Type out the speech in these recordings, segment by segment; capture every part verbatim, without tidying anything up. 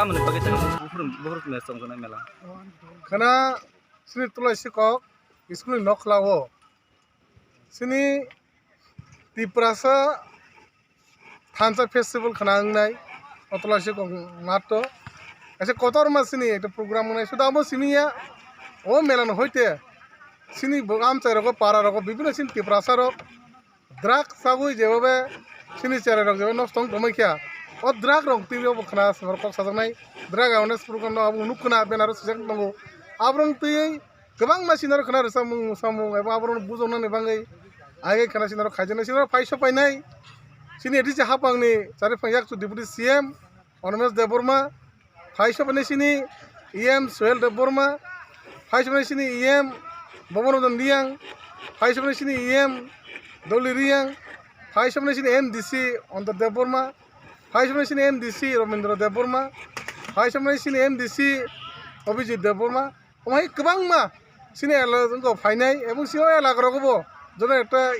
Tamoni bagwi tei buphuru, buphuru mela chongjaknai mela. Khana chini Tulaisi kok school ni nokla o chini Tiprasa thansa festival khana wngnai o Tulaisi kok mato. Kaisa kotorma chini ekta program wngnai. Suda abo simi ya o mela no hoite chini bo amchai rogo para rogo bibino chini Tiprasa rok drug sagwi jebabe chini cherai rok jebabe nosto wng tongmai kha. O drug rok twi o bo khna swngrok kok sajaknai drug awareness program no abo nuk khna banner o swijak tongo. Aborok twi kwbangma sinaro khna rwchapmung mwsamung eba aborok bujaknani bagwi age khna sinaro khaijaknai sinaro phaiso painai chini A D C hapangni chari phang yakchu Deputy C M Animesh Debbarma, phai sobani chini E M Suhel Debbarma, phai sobani chini E M Bobonodon Riang, phai sobani chini E M Doli Riang, phai sobani chini M D C Anto Debbarma, phai sobani chini M D C Robindra Debbarma, phai sobani chini M D C Abhijit Debbarma, omo hai kwbangma chini ela wngkha phainai, ebong chini ela rok bo joto ekta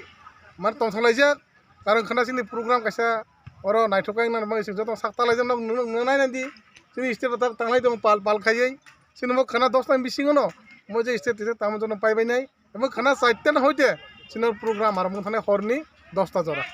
mar tongthok laijak. Karon khana chini program kaisa oro naithok khe wngna bagwi chwng joto sak talai jak nok nung nung nai nai di. Chini state o tak tanglai tongo pal pal khaiwi. Chini bo khana dos ta ni bisingo no mo je state tamo jono pai bai nai. Emo khana chaita no hoite chini program aro mung thani horni dos ta jora.